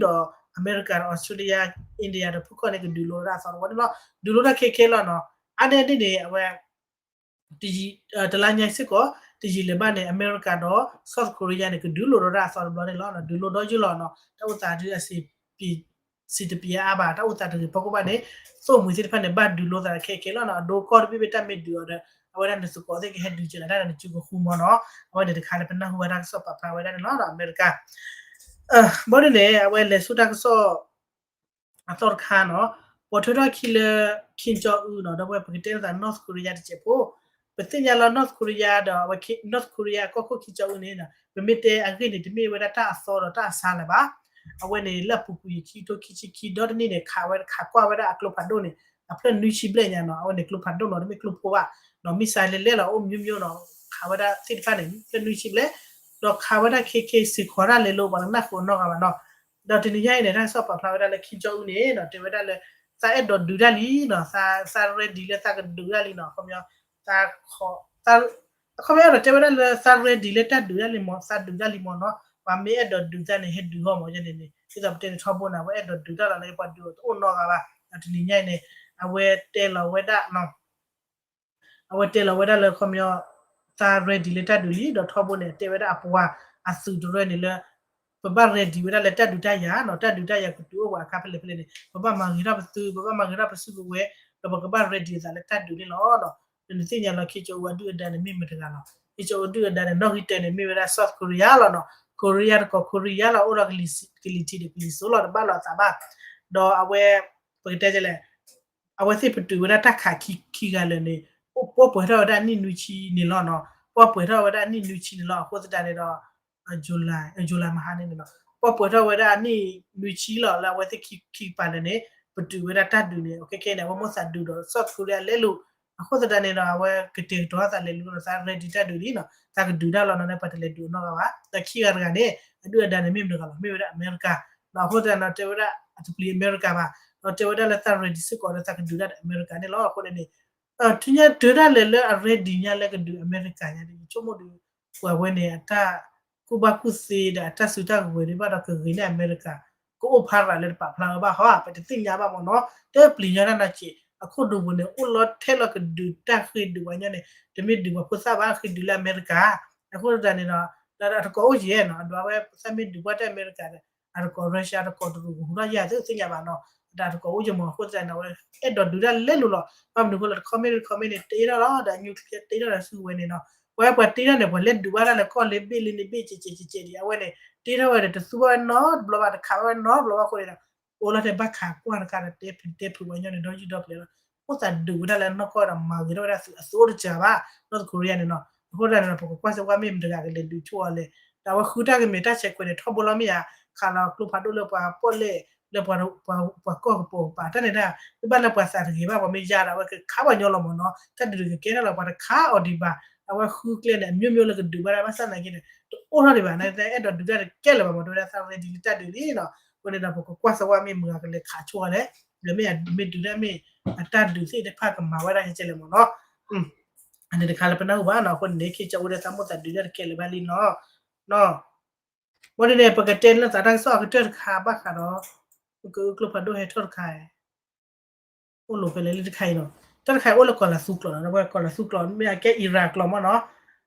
အမဲရကၤဒီး အီစထြ့လယါ India ဒီးဖုၣ်ခီၣ်န့ၣ် ကဒုးလိတၢ်အသီတဝီန့ၣ်လီၤ. ဒုးလိတၢ်ခဲခဲလီၤနီၤ. အါန့ၢ်ဒ်န့ၣ် အဝဲ တလါညါစ့ၢ်ကီး တယံာ်လၢၤဘၣ်န့ၣ် အမဲရကၤဒီး South Korea န့ၣ် ကဒုးလိဒီးတၢ်အသီတဘျီန့ၣ်လီၤ. ဒုးလိဒီယုၢ်လီၤနီၤ. တၢ်အိၣ်သးဒုးအစံး စံးတပျဲအါဘၣ် တၢ်အိၣ်သးတဂ့ၤဖီခိၣ်ဘၣ်န့ၣ် သိၣ်မှံၤသ့ၣ်တဖၣ်န့ၣ် ဘၣ်ဒုးလိသးခဲခဲလီၤနီၤ. အဒိကီၢ်တဘ့ၣ်ဘၣ်တၢ်မ့ၢ်ဒုးအီၤဒီး အဝဲဒၣ်နသုးကီးသ့ၣ်ကဟဲဒုးက့ၤလီၤတၢ်ဒီးနစုကဃူမ့ၢ်နီၤ. အဝဲန့ၣ်တခါလၢပနၢ်ဟူဘၣ်တၢ်ကစီၣ်ပာ်ဖျါဝဲဒၣ်န့ၣ်လီၤ. အမဲရကၤ ဘၣ်ဒ်န့ၣ် အဝဲလဲၤဆူတၢ်ကစီၣ် အသီတခါနီၤ, ပိာ်ထွဲထီၣ်ခံလၢ Kim Jong Un နီၤ, ဒီပုၢ်ဝဲၢ်ပကတဲလိာ်သး North Korea တစဲးဖိ, ပသ့ၣ်ညါလၢ North Korea ဒီးအဝဲ North Korea အကီၢ်ခိၣ် Kim Jong Un န့ၣ် ပမ့ၢ်တဲအဂ့ၢ်န့ၣ် တမ့ၢ်ဝဲဒၣ်တၢ်အသီဒီးတၢ်အဆါလၢၤဘၣ်. အဝဲန့ၣ် လၢအပူၤကွံာ်ခံကထိခံဆံခံ ဒီတနံၣ်န့ၣ် ခးဝဲခးကွၢ်ဝဲဒၣ်အကျိဖးဒိၣ်န့ၣ် အဖျၢၣ်နွံဆံဘျဲၣ်ညါနီၤ, အဝဲန့ၣ်ကျိဖးဒိၣ်နီၤ, တမ့ၢ်ကျိဖိဘၣ်, နီၤ missile လဲၤလဲၤလီၤ အိၣ်မျိုးမျိုးနီၤ, ခးဝဲဒၣ်သ့ၣ်တဖၣ်န့ၣ် ဖျၢၣ်နွံဆံဘျဲၣ်, ဒီးခးဝဲဒၣ်ခဲခဲစ့ၢ်ကီးတၢ်လဲၤလိၤ ပှၤတနၢ်ဃုာ်အနီၢ်ဂၤဘၣ်နီၤ. ဒီးတနံၤညါအံၤန့ၣ် တၢ်ကစီၣ်ပာ်ဖျါဝဲဒၣ်လၢ Kim Jong Un န့ၣ်နီၤ တဲဝဲဒၣ်လၢ သးအဲၣ်ဒိးဒုးတၢ်လံနီၤ, သး သး ready လၢသးကဒုးတၢ်လံနီၤ, အခီပညီ သး အခီပညီဒီးတဲဝဲဒၣ်လၢသး ready လၢတၢ်ဒုးတၢ်လံမ့ၢ် သးဒုးတၢ်လံမ့ၢ်နီၤ, ပှၤမ့ၢ်အဲၣ်ဒိးဒုးသးန့ၣ် ဟဲဒုးအီၤမ့ၢ်န့ၣ်န့ၣ်, ဒ်သိးပတဲန့ၣ်ထီဘိန့ၣ် အဝဲအဲၣ်ဒိးဒုးတၢ်လီၤန့ၣ် ပှၤဒုးအီၤတအိၣ်နီတဂၤဘၣ်. ဒီးတနံၤညါအံၤန့ၣ် အဝဲတဲလီၤဝဲဒၣ် အဝဲတဲလီၤဝဲဒၣ်လၢ အခီပညီ သး ready လၢတၢ်ဒုးလံ, ဒီးထီဘိန့ၣ် တဲဝဲဒၣ်အပှၤအသုးတရၢန့ၣ်လၢ ပဘၣ် ready ဝဲဒၣ်လၢတၢ်ဒုးတၢ်ယၤနီၤ, တၢ်ဒုးတၢ်ယၤကတုၤအိၣ်ပှၤအခါဖဲလဲၣ်ဖဲလဲၣ်န့ၣ် ပဘၣ်မၤဂ့ၤထီၣ်ပသုး, ပဘၣ်မၤဂ့ၤထီၣ်ပစုကဝဲၤ, ဒီးပကဘၣ် ready သးလၢတၢ်ဒုးန့ၣ်လီၤ. နသ့ၣ်ညါလီၤ Kim Jong Un အဒုၣ်အဒါန့ၣ်မ့ၢ်မတၤတဂၤလီၤ. Kim Jong Un အဒုၣ်အဒါန့ၣ် နီၣ်ဂံၢ်တၢန့ၣ် မ့ၢ်ဝဲဒၣ် South Korea လီၤနီၤ, Korea တကိး Korea လီၤ, အိၣ်ဒီးကလံၤထံးဒီးကလံၤစိးလီၤ, တဘၣ်လိာ်အသးဘၣ်. ဒီးအဝဲ ပကတဲလဲၣ် အဝဲသ့ၣ်ပတုာ်ဝဲဒၣ်တၢ်ခးခံဂၤလၢာ်န့ၣ် ပှဲၤပှဲၤထီၣ်ဝဲဒၣ်အနံၣ်နွံဆံန့ၣ်လီၤနီၤ, ပှဲၤပှဲၤထီၣ်ဝဲဒၣ်အနံၣ်နွံဆံန့ၣ်လီၤ. အဃိသတးန့ၣ်ဒီး July, July မဟါန့ၣ်န့ၣ်လီၤ, ပှဲၤပှဲၤထီၣ်ဝဲဒၣ်အနံၣ်နွံဆံလီၤ လၢအဝဲသ့ၣ်ခံကပၤလၢာ်န့ၣ် ပတုာ်ဝဲဒၣ်တၢ်ဒုးန့ၣ် ခဲခဲန့ၣ် အဝဲမိၣ်သးဒုးဒီး South Korea လဲၤလိာ်. အဃိသတးန့ၣ်ဒီး အဝဲကတဲာ်ကတီၤသးလဲၤလိာ်ဒီး သး ready တၢ်ဒုးလံနီၤ, သးကဒုးတၢ်လီၤနီၤ ပှၤတလဲၤဒုးအနီၢ်ဂၤဘၣ်. ဒီးခံဂၤတဂၤန့ၣ် အဒုၣ်အဒါန့ၣ်မ့ၢ်မတၤတဂၤလီၤ, မ့ၢ်ဝဲဒၣ်အမဲရကၤ. ဒီးအဃိသတးန့ၣ် တဲဝဲဒၣ်အတပျံၤအမဲရကၤဘၣ်, ဒီးတဲဝဲဒၣ်လၢသး ready စ့ၢ်ကီးဒီးသးကဒုးတၢ်ဒီးအမဲရကၤန့ၣ်လီၤ. အဃိန့ၣ်န့ၣ် ထူညါတၢ်ဒၣ်လဲာ်လၢအ ready ညါလၢကဒုးအမဲရကၤညါဒီး ယဆိကမိၣ်ဒီး ပှၤဝဲန့ၣ် အတၢ်ကူၣ်ဘၣ်ကူၣ်သ့ဒီးအတၢ်စုတၢ်ကဝဲၤဒံးဘၣ်ဒီးကဂ့ၤန့ၢ်အမဲရကၤ ကအိၣ်ဖးရၤလၢတပာ်ဖျါဝဲဘၣ်ဟီဧါ, ပတသ့ၣ်ညါဘၣ်မ့ၢ်နီၤ, တပျံၤညါတၢ်နာ်က့ၤ အခိၣ်ဒိပူၤန့ၣ် အိၣ်လီၤထဲလီၤကဒုးတၢ်ဃ့ဒုးပှၤညီန့ၣ် တမ့ၢ်ဒုးပှၤဖိသၣ်ဘၣ် ဃ့ဒုးလၢအမဲရကၤ. အဃိသတးန့ၣ်ဒီး အတကိးအိၣ်ယဲၢ်နီၤ, အဒိ အဝဲသးမ့ၢ်ဒုးပှၤတၢ်အမဲရကၤဒီး အတကိး Russia တကိးတရူးကဟူးထီၣ်ယၤသုသ့ၣ်ညါဘၣ်နီၤ, အတၢ်တကိးအိၣ်ယမီၤအဃိသတးန့ၣ် အဝဲအဲၣ်ဒိးဒုးတၢ်လဲၤလိၤလီၤ. ဘၣ်မနုၤအဃိလဲၣ် တခီမ့ၢ်တခီမ့ၢ်န့ၣ် တ့ထီၣ်လီၤ ဒီး nuclear တ့ထီၣ်ဒီးစုကဝဲၤန့ၣ်နီၤ, ပဝဲပှၤတ့ထီၣ်န့ၣ် ပှၤလဲၤဒုးဘၣ်တၢ်လၢကီၢ်လၢဘ့ၣ်လၢန့ၣ်ဘ့ၣ်ကဲးကဲးကဲးကဲးဒံး အဝဲန့ၣ် တ့ထီၣ်ဝဲဒီးတသူဘၣ်ဝဲနီတဘျီဘၣ် တခးဘၣ်ဝဲနီတဘျီဘၣ်အဃိန့ၣ်ဒီး အိၣ်လီၤထဲဘၣ်ခးကွၢ်တခါဒီး တဲဖုတဲဖုပှၤကညီန့ၣ် ဒီယူၢ်ဒီပျဲၤလီၤ. အိၣ်သးဒုးဝဲဒၣ်လၢနီၢ်ကီၢ်ဒီးမၤဂ့ၤထီၣ်ဝဲဒၣ်သုးအသိးတစှၤဘၣ် North Korea န့ၣ်နီၤ. အဃိသတးန့ၣ်ဒီး ပကကွၢ်စၢၤကွၢ်မ့ၢ်မတဂၤကလဲၤဒုးဆိအီၤလဲၣ်, ဒီးအဝဲဃုတၢ်ကမ့ၢ်တၢ်ဆဲးခွဲးန့ၣ် ထီဘိလီၤမ့ၢ်ဧါ, ခးလီၤကျိဖးဒိၣ်လၢပှၤပီၣ်လဲၣ် လၢပှၤကီၢ်ကပိာ်ကပၤ တၢ်န့ၣ်ဒၣ် မ့ၢ်ဘၣ်လၢပှၤသးတဂ့ၤဘၣ် ပှၤမ့ၢ်ယါဒီး အဝဲကခးပှၤညီလီၤမၢ်နီၤ, တၢ်ဒုးတကကဲထီၣ်လီၤ ပှၤတခးအီၤဒံးဘၣ်, အဝဲဃုကျဲန့ၣ် အမျိုးမျိုးလၢကဒုးဘၣ်ဒၣ်ဘၣ်ဆၣ်နာ်က့န့ၣ် တအိၣ်ထီၣ်ဒံးဘၣ် နအဲၣ်ဒိးဒုးတၢ်တကဲလၢၤဘၣ်မၢ် တဲဝဲဒၣ်သး ready လၢတၢ်ဒုးလံနီၤ. အဃိန့ၣ်ဒီး ပကကွၢ်စၢၤကွၢ်မ့ၢ်မတဂၤကလဲၤခးဆိအီၤလဲၣ်, ဒီးမ့ၢ်မ့ၢ်ဒုးတၢ်မ့ၢ် အတၢ်ဒုးသ့ၣ်တဖၣ်ကမၤဝဲဒၣ်ကဲကဲလၢၤမၢ်နီၤ. အန့ၣ်တခါလၢပနၢ်ဟူဘၣ်နီၤ, အဃိန့ၣ် ခ့ကၠီအိၣ်ဒီးသးမိၣ်သးဒုးတၢ်တကဲလၢၤဘၣ်လံနီၤ. ဝဲဒ်န့ၣ် ပကတဲလၢသးတၢ်ကစီၣ်အကတၢၢ်တခါဘၣ်ဃးဒီး ပကအုကျိဖးဒိၣ်ဟဲထီၣ်တခါ အိၣ်လိာ်ဖဲလဲၣ်လံတခါအံၤနီၤ. တၢ်တခါအံၤအိၣ်လၢကီၤလၤသူကျိာ်နီၤ, ဒီးပဝဲကီၤလၤသူကျိာ် မ့ၢ်အကဲ Iran ကျိာ်မၢ်နီၤ.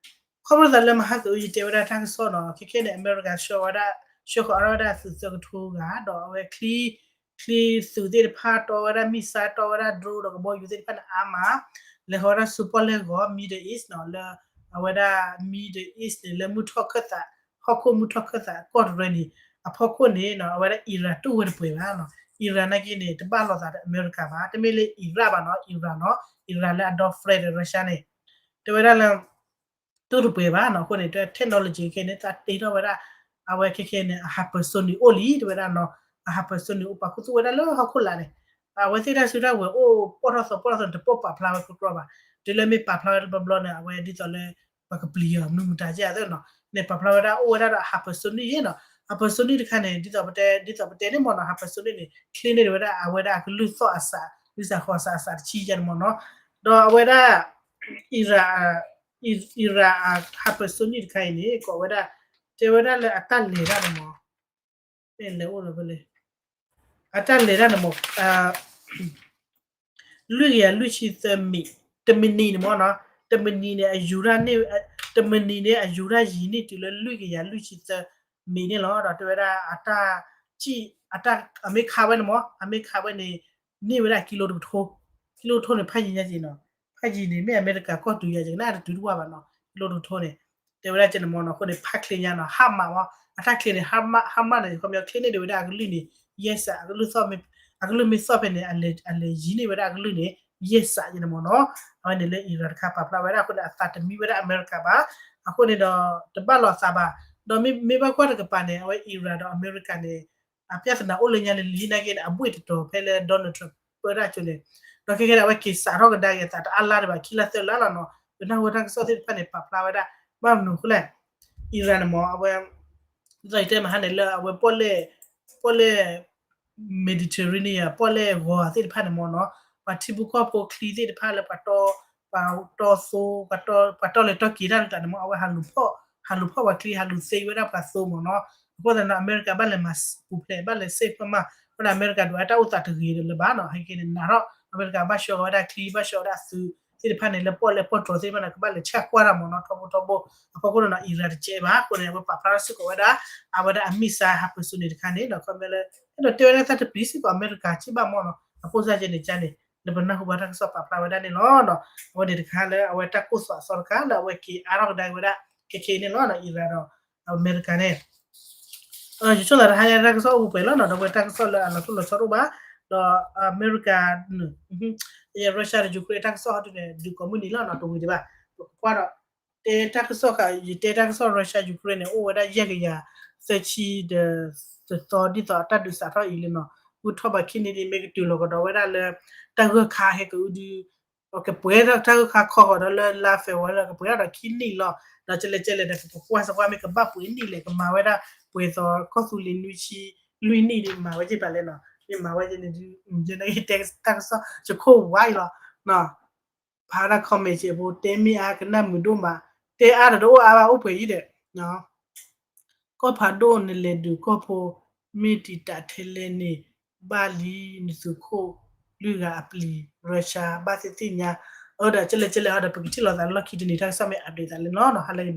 ခီဖျိသးလၢမဟါကအုယတဲဝဲဒၣ်တၢ်ကစီၣ်နီၤ, ခဲခဲန့ၣ် အမဲရကၤဆှၢဝဲဒၣ် ဆှၢဃီၤအါထီၣ်ဝဲဒၣ်သုးသၢကထိဂၤ ဒီးအဝဲချံ ချံသုးသ့ၣ်တဖၣ်တီဝဲဒၣ် missile တီဝဲဒၣ် drone ဒီးကဘီယူၤသ့ၣ်တဖၣ်န့ၣ်အါမး လဲၤဃီၤဝဲဒၣ်ဆူပီၣ်လဲၣ်ဂီၤ Middle East နီၤ, လၢအဝဲဒၣ် Middle East န့ၣ် လၢမုၢ်ထီၣ်ခၢၣ်သး ဟီၣ်ခိၣ်မုၢ်ထီၣ်ခၢၣ်သးကီၢ်တရၢန့ၣ် အဖီခိၣ်န့ၣ်နီၤ အဝဲဒၣ် Iran တူၢ်ဝဲတပှဲၤဘၣ်နီၤ. Iran နာ်က့န့ၣ် တဘၣ်လိာ်သးဒီးအမဲရကၤဘၣ်, တမ့ၢ်လၢ Iraq ဘၣ်နီၤ, Iran နီၤ, Iran လၢအဒီ friend ဒီး Russia န့ၣ် တဲဝဲဒၣ်လၢ တူၢ်တပှဲၤဘၣ်နီၤ. အဃိန့ၣ် တဲ technology ခဲန့ၣ် သးတ့ထီၣ်ဝဲဒၣ် အဝဲခဲခဲန့ၣ် အ hypersonic အိၣ်လံ တဲဝဲဒၣ်နီၤ, အ hypersonic အိၣ်ပာ်ခူသူၣ်ဝဲဒၣ်လၢဟီၣ်ခိၣ်လာ်န့ၣ် အဝဲသ့ၣ်တၢ်စုတၢ်ဝဲၤအိၣ်ပိာ်ထီၣ်သီပိာ်ထီၣ်သီန့ၣ် တပိာ်ပာ်ဖျါဝဲကြီကြီဘၣ်. တုၤလၢမ့ၢ်ပာ်ဖျါဝဲတဘျီဘျီန့ၣ် အဝဲဒ်သိးလၢ ပှၤကပျံၤအီၤမနုၤမတၤကဲသ့နီၤ, န့ၣ်ပာ်ဖျါဝဲဒၣ်အိၣ်ဝဲဒၣ်ဒီး hypersonic ယဲနီၤ. hypersonic တခါန့ၣ် ဒ်သိးပတဲ ဒ်သိးပတဲန့ၣ်မၢ်နီၤ, hypersonic န့ၣ် ချ့န့ၢ်ဝဲဒၣ်အဝဲဒၣ်အကလုၢ်သီၣ်အစး လုၢ်စးဃီၤစးအစးတဆံယဲန့ၣ်မၢ်နီၤ. ဒီးအဝဲဒၣ် Iran Iran hypersonic တခါအံၤန့ၣ် ကိးဝဲဒၣ် တဲဝဲဒၣ်လၢအတၢ်လဲၤတၢ်န့ၣ်မၢ် မ့ၢ်လဲၤအိၣ်လီၤဖဲလဲၣ် အတၢ်လဲၤတၢ်န့ၣ်မၢ် လွံၢ်ကယၤလွံၢ်ဆံသၢမံး တမံးနံးန့ၣ်မၢ်နီၤ, တမံးနံးန့ၣ် အယူၤတၢ်န့ၣ် တမံးနံးန့ၣ် အယူၤတၢ်ယံၤန့ၢ်တုၤလၢလွံၢ်ကယၤလွံၢ်ဆံသၢမံးန့ၣ်လီၤ. ဒီးတဲဝဲဒၣ်အတၢ် အမ့ၢ်ခးဝဲန့ၣ်မၢ် အမ့ၢ်ခးဝဲန့ၣ် န့ၢ်ဝဲဒၣ်ကံလိတကထိ, ကံလိတကထိန့ၣ် ဖးယံၤညါက့ၤနီၤ, ဖးယံၤန့ၣ် မ့ၢ်အမဲရကၤကီၢ်တုၤယၤယကနၣ်တတုၤတဝၢ်ဘၣ်နီၤ, ကံလိတကထိန့ၣ် တဲဝဲဒၣ်ကဲန့ၣ်မၢ်နီၤ, အဃိန့ၣ် ဖးချ့ညါနီၤ, ဟါမၢ်မၢ် အတၢ်ချ့န့ၣ် ဟါမၢ် ဟါမၢ်န့ၣ် ခီပညီချ့န့ၢ်ဒံးဝဲဒၣ်အကလုၢ်န့ၣ် ယဲၢ်စး အကလုၢ်သီၣ်မ့ၢ် အကလုၢ်မ့ၢ်သီၣ်ဖဲန့ၣ် အလဲၤယံၤန့ၢ်ဝဲဒၣ်အကလုၢ်န့ၣ် ယဲၢ်စးယဲန့ၣ်မၢ်နီၤ. အဝဲန့ၣ်လၢ Iran တခါပာ်ဖျါဝဲဒၣ်အဃိန့ၣ် အသးတမံဝဲဒၣ်အမဲရကၤဘၣ်, အဃိန့ၣ်ဒီး တဘၣ်လိာ်သးဘၣ်, ဒီးမ့ၢ်ဘၣ်ကွၢ်တကပၤန့ၣ် အဝဲ Iran ဒီးအမဲရကၤန့ၣ် အပြဿနာအိၣ်လၢညါလံလံနာ်က့န့ၣ် အဘှ့ၣ်တတီၤဖဲလၢ Donald Trump ပၢတၢ်ကၠိန့ၣ်, ဒီးခဲခဲန့ၣ် အဝဲက့ၤစးထီၣ်ကဒါက့ၤအသးတအါလါတဘၣ် ခံလါသၢလါလီၤနီၤ, ပနၢ်ဟူတၢ်ကစီၣ်သ့ၣ်တဖၣ်န့ၣ် ပာ်ဖျါဝဲဒၣ် ဘၣ်မနုၤအဃိလဲၣ်, Iran န့ၣ်မၢ် အဝဲ ဒ်သိးယတဲမဟါန့ၣ်လၢအဝဲပီၣ်လဲၣ် ပီၣ်လဲၣ် Mediterranean ပီၣ်လဲၣ်ဂီၤသ့ၣ်တဖၣ်န့ၣ်မၢ်နီၤ, ပှၤထံဖိကီၢ်ဖိချံသ့ၣ်တဖၣ်လၢပှၤတီ ပှၤတီသိ ပှၤတီလဲၤတီက့ၤတၢ်တၢ်န့ၣ်မၢ် အဝဲဟးလူၤဖီၣ် ဟးလူၤဖီၣ်ပှၤချံ ဟးလူၤသ့ဝဲဒၣ်ပှၤသိမၢ်နီၤ. အဃိသတးန့ၣ် အမဲရကၤဘၣ်လဲၤမၤပူၤဖျဲး ဘၣ်လဲၤစ့ၢ်ဖၢမၢ်, အဃိန့ၣ် အမဲရကၤဒုးအတၢ်အိၣ်သးတဂ့ၤလၢၤဘၣ်နီၤ, ဟဲက့ၤန့ၣ် နးထီၣ် အမဲရကၤဘၣ်ဆှၢဝဲဒၣ်ချံ ဘၣ်ဆှၢဝဲဒၣ်သုးသ့ၣ်တဖၣ်န့ၣ် လၢပီၣ်လဲၣ်ပီၣ်တြီၤသ့ၣ်တဖၣ်န့ၣ် ကဘၣ်လဲၤဆဲးကွၢ်တၢ်မၢ်နီၤ ထီဘိထီဘိ, အဖီခိၣ်န့ၣ်နီၤ Iran တကဲဘၣ် အဃိန့ၣ် အဝဲပာ်ဖျါထီၣ်စ့ၢ်ကီးဝဲဒၣ် အဝဲဒၣ်အ missile hypersonic တခါန့ၣ်ဒီး ခီပညီလၢ အဲၣ်ဒိးတဲဝဲဒၣ်တၢ်တပျံၤစ့ၢ်ကီးအမဲရကၤက့ဘၣ်မၢ်နီၤ, အဖိစၢ်ကဲန့ၣ်ကန့ၣ် လၢပနၢ်ဟူဘၣ်တၢ်ကစီၣ်ပာ်ဖျါဝဲဒၣ်န့ၣ်လီၤ. အဝဲန့ၣ်တခါလၢအဝဲတၢ်ကိၢ်သွးအသီတခါလၢအဝဲက့ၤအါထီၣ်ကဒါက့ၤဝဲဒၣ် ခဲခဲအံၤန့ၣ်လီၤ Iran ဒီး အမဲရကၤန့ၣ် ယဆိကမိၣ်သးတဟါညါတၢ်ကစီၣ်အိၣ်ပှဲၤလီၤနီၤ, ဒီးဝဲတၢ်ကစီၣ်လၢအလီၤတိၢ်လီၤဆီတအိၣ်ဘၣ်, ဒီးအမဲရကၤ Russia ဒီး Ukraine တၢ်ကစီၣ်ဟီဒုန့ၣ် ဒုးကိးမုၢ်နံၤလီၤနီၤ, တဝံၤဒံးဘၣ်, ပကကွၢ်ဒီး တဲတၢ်ကစီၣ်ဃာ် ယတဲတၢ်ကစီၣ် Russia Ukraine န့ၣ် အိၣ်ဝဲဒၣ်ယဲၢ်ကယၤသၢဆံဒီးသီ ဒ်သိးအတၢ်ဒုးစးထီၣ်အံၤလံနီၤ, ဂုၢ်ထီၣ်ဘၣ်ခံနံၤဒ်မ့ၢ်ကတုၤလီၤကဒီးဝဲဒၣ်လၢ တၢ်ဂၢၢ်ခါဟဲကအုဒု ကပှဲၤထီၣ်တၢ်ဂၢၢ်ခါခီဃီၤဒီးလၢလါ February ဒီးကပှဲၤထီၣ်ဒီးခံနံၣ်လီၤ. ဒီးကလဲၣ်ကလဲၣ်ဒီး ပကကွၢ်စ့ၢ်ကွၢ်မ့ၢ်ကဘၣ်ပှဲၤနံၣ်လဲၣ် ကမၤဝဲဒၣ်ပှဲၤသီကီၢ်သူလ့ၤနွံဆံလွံၢ်နံၣ်ဒ်မၤဝဲက့ၤပာ်လဲၣ်နီၤ, မ့ၢ်မၤဝဲက့ၤန့ၣ်ဒုး ယဲန့ၣ်တဲတၢ်ကစီၣ်ယခိၣ်ဝါအံၤလီၤ. ဖးဒၣ် comment စဲးဖိ တဲမ့ၢ်အါကနၣ်မုာ်ဒိၣ်မး, တဲအါဒီးတအိၣ်အါဘၣ်အိၣ်ပှဲၤအံၤဒီး ကီၢ်ဖးဒိၣ်နလဲၤဒုးကီၢ်ဖိ မ့ၢ်တံာ်တာ်ထဲလဲၣ်န့ၣ် ဘၣ်လံနသုးခိၣ်လွံၢ်ဂၤအပျံၤ Russia ဘၣ်သ့ၣ်သ့ၣ်ညါ, အၢဒီးကလဲၣ်ကလဲၣ်ဟီဒီး ပကထံၣ်လိာ်သးလၢလီၢ်ခံတနံၤ တၢ်ကစီၣ်မ့ၢ် update သးလၢနီၤနီၤ ဟါလၢဂ့ၤ